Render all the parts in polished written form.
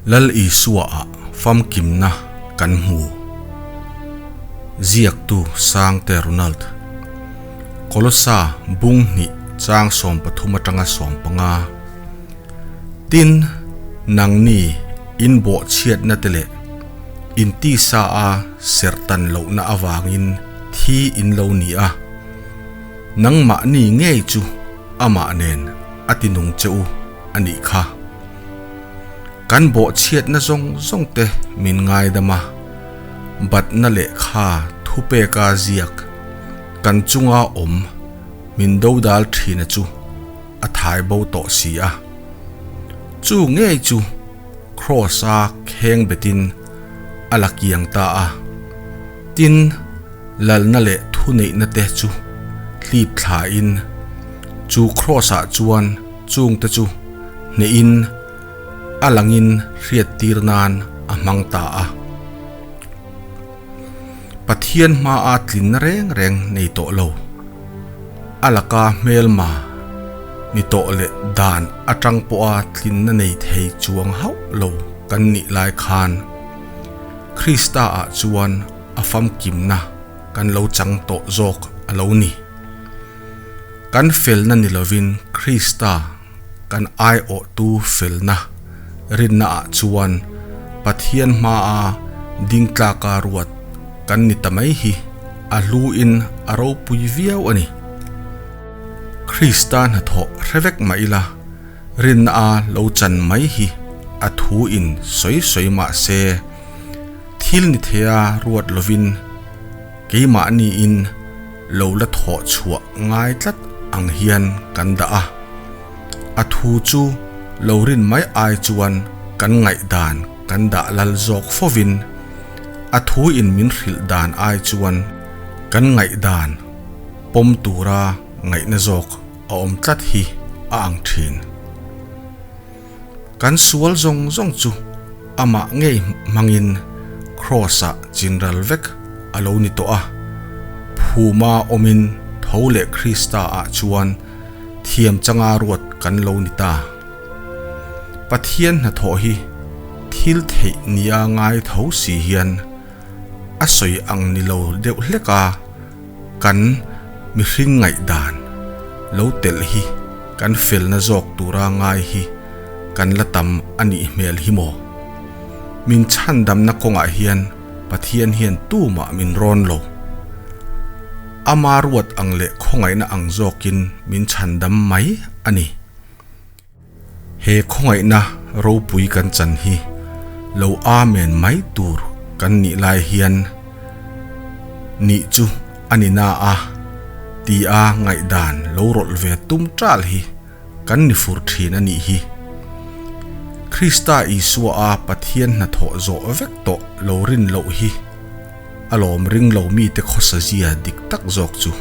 Lal Isua-ah famkimna kan hmu. Ziaktu Sangte Ronald. Kolosa bung hnih chang 13 atanga 15. Tin, nangni in bawhchhiatna te leh in tisa a serhtan lohna avangin thi in lo ni a, nangmahni ngei chu amah nen a tinung che u a nih kha. Kan bawhchhiatna zawng zawng te min ngaidam a, batna lehkha thupeka ziak kan chunga awm min dodal thina chu a thai bo tawh si a. Chu ngei chu Kraws-a kheng betin a la kiang ta a. Tin, lalna leh thuneihna te chu hlip thlain chu Kraws-ah chuan chungte chu hnehin a langin hriattir nan a hmang ta a. Pathian hmaa tlinna reng reng nei tawh lo. A laka hmelma ni tawh leh dan atang pawha tlinna nei thei chuang hauh lo kan nih lai khan Krista-ah chuan a famkimna kan lo chang tawh zawk a lo ni. Kan felna ni lovin Krista kan aiawhtu felna rinnaah chuan Pathian hmaa ding tlaka ruat kan ni ta mai hi a hluin a ropui viau a ni. Krista hnathawh hre vek mah ila rinna lo chan mai hi a thu in sawi sawi mah se thil ni theia ruat lovin keimahniin lo la thawh chhuah ngai tlat ang hian kan dah a. A thu chu lo rin mai ai chuan kan ngaihdan kan dah lal zawk fovin a thu in min hrilh dan ai chuan kan ngaihdan pawm tura ngaihna zawk a awm tlat hi a ang thin. Kan sual zawng zawng chu amah ngei hmangin Kraws-ah chinral vek a lo ni tawh a, phuma awmin tho leh Krista-ah chuan thiam changa ruat kan lo ni ta. Pathian hnathawh hi thil theih nia ngai tho si hian a sawi ang ni lo deuh hlek a, kan mihring ngaihdan lo telh hi kan felna zawk tura ngai hi kan la tam a nih hmel hi maw? Min chhandamna kawngah hian Pathian hian tumah min rawn lo. Ama ruat ang leh khawngaihna ang zawkin min chhandam mai a ni. He khawngaihna ropui kan chan hi lo Amen mai tur kan nih lai hian nih chu a ni na a tia ngaihdan lo rawlh ve tum ṭal hi kan ni fur ṭhin a nih hi. Krista Isua a Pathian hnathawh zawh vek tawh lo rin loh hi a lawm ring lo mite khawsa zia dik tak zawk chu.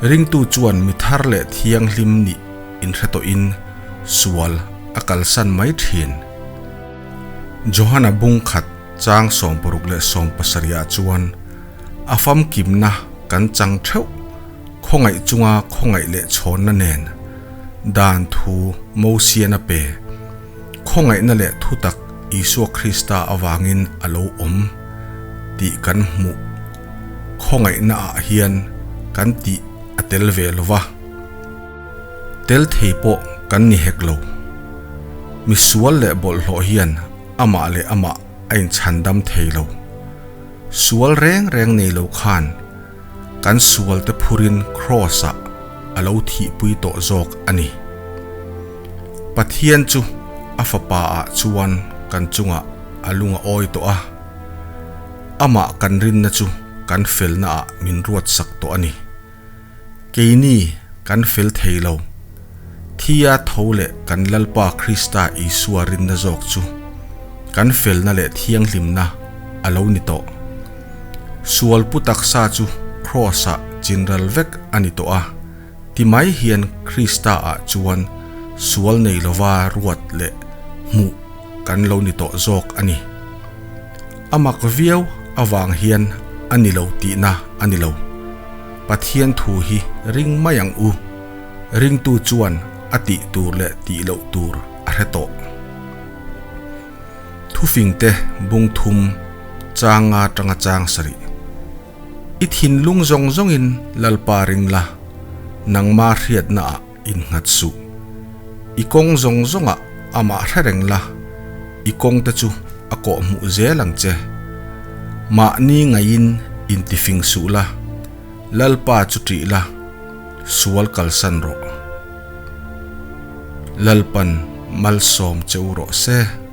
Ringtu chuan mi thar leh thianghlim nih inhre tawhin sual a kalsan mai thin. Johana bung khat chang 60 leh 70 ah chuan a famkimna kan chang theuh khawngaih chunga khawngaih leh chhawnna nen dan thu Mosian a pe khawngaihna leh thutak Isua Krista avangin a lo awm tih kan hmuh. Khawngaihna ah hian kan tih a tel ve lo va, tel thei pawh kan ni hek lo. Misual leh bawlhhlawh hian amah leh amah a inchhandam thei lo. Sual reng reng nei lo khan kan sual te phurin Kraws ah a lo thihpui tawh zawk a ni. Pathian chu a fapa ah chuan kan chungah a lung a awi tawh a. Amah kan rinna chu kan felna ah min ruat sak tawh a ni. Keini kan fel thei lo. Thia tho leh kan Lalpa Krista Isua rinna zawk chu kan felna leh thianghlimna a lo ni tawh. Sual pu taksa chu Kraws-ah chinral vek a ni tawh a, ti mai hian Krista-ah chuan sual nei lova ruat leh hmuh kan lo ni tawh zawk a ni. A mak viau avang hian a ni lo tihna a ni lo. Pathian thu hi ring mai ang u. Ringtu chuan a tih tur leh tih loh tur a hre tawh. Thufingte bung thum chang nga tanga chang sarih. I thinlung zawng zawngin Lalpa ring la, nangma hriatnaah innghat suh. I kawng zawng zawngah amah hre reng la, i kawngte chu a kawhhmuh zel ang che. Mahni ngaiin intifing suh la, Lalpa chu ṭih la, sual kalsan rawh. Lalpan malsawm che u rawh se.